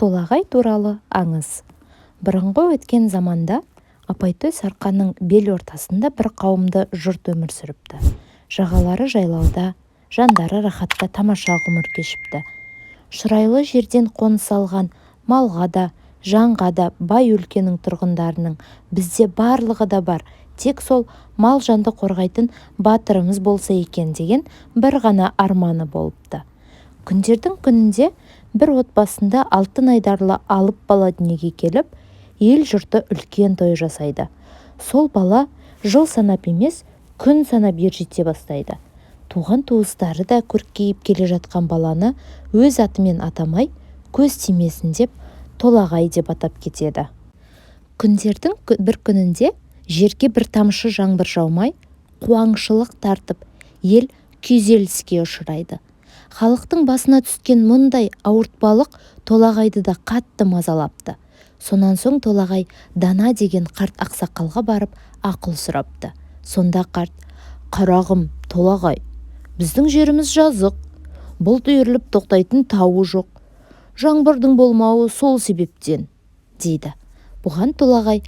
Толағай туралы аңыз. Бұрынғы өткен заманда апайтөс Арқаның бел ортасында бір қауымды жұрт өмір сүріпті. Жағалары жайлауда, жандары рахатта тамаша ғұмыр кешіпті. Шұрайлы жерден қоныс алған, малға да, жанға да бай өлкенің тұрғындарының «Бізде барлығы да бар, тек сол мал-жанды қорғайтын батырымыз болса екен» деген бір ғана арманы болыпты. Күндердің күнінде бір отбасында алтын айдарлы алып бала дүниеге келіп, ел-жұрты үлкен той жасайды. Сол бала жыл санап емес, күн санап ержете бастайды. Туған-туыстары да көркейіп келе жатқан баланы өз атымен атамай, көз тимесін деп, Толағай деп атап кетеді. Күндердің бір күнінде жерге бір тамшы жаңбыр жаумай, қуаңшылық тартып, ел күйзеліске ұшырайды. Халықтың басына түскен мұндай ауыртпалық Толағайды да қатты мазалапты. Сонан соң Толағай дана деген қарт ақсақалға барып, ақыл сұрапты. Сонда қарт: «Қарағым, Толағай, біздің жеріміз жазық, бұлт үйіріліп тоқтайтын тауы жоқ. Жаңбырдың болмауы сол себептен», – дейді. Бұған Толағай: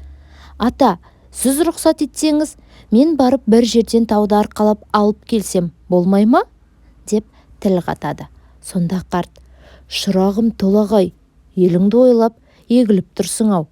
«Ата, сіз рұқсат етсеңіз, мен барып бір жерден тауды арқалап алып келсем болмай ма?» – деп тіл қатады. Сонда қарт: «Шырағым, Толағай, еліңді ойлап егіліп тұрсың-ау.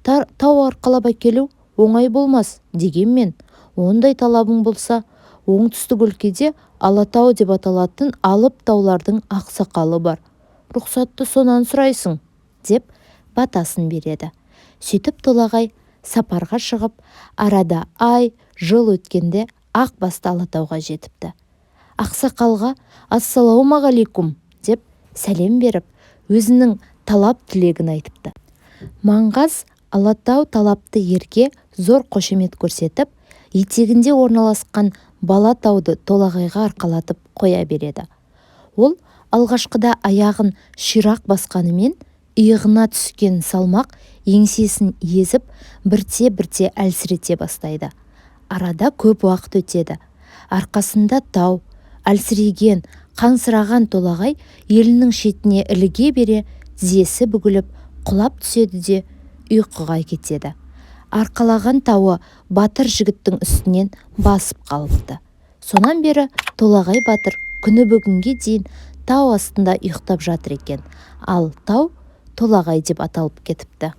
Тау арқалап әкелу оңай болмас. Дегенмен ондай талабың болса, оңтүстік өлкеде Алатау деп аталатын алып таулардың ақсақалы бар. Рұқсатты сонан сұрайсың», – деп батасын береді. Сөйтіп Толағай сапарға шығып, арада ай, жыл өткенде ақ басты Алатауға жетіпті. Ақсақалға «Ассалаумағалейкум» деп сәлем беріп, өзінің талап-тілегін айтыпты. Маңғаз Алатау талапты ерге зор қошемет көрсетіп, етегінде орналасқан бала тауды Толағайға арқалатып қоя береді. Ол алғашқыда аяғын ширақ басқанымен, иығына түскен салмақ еңсесін езіп, бірте-бірте әлсірете бастайды. Арада көп уақыт өтеді. Арқасында тау, әлсіреген, қансыраған Толағай елінің шетіне іліге бере тізесі бүгіліп, құлап түседі де ұйқыға кетеді. Арқалаған тауы батыр жігіттің үстінен басып қалыпты. Сонан бері Толағай батыр күні бүгінге дейін тау астында ұйықтап жатыр екен. Ал тау Толағай деп аталып кетіпті.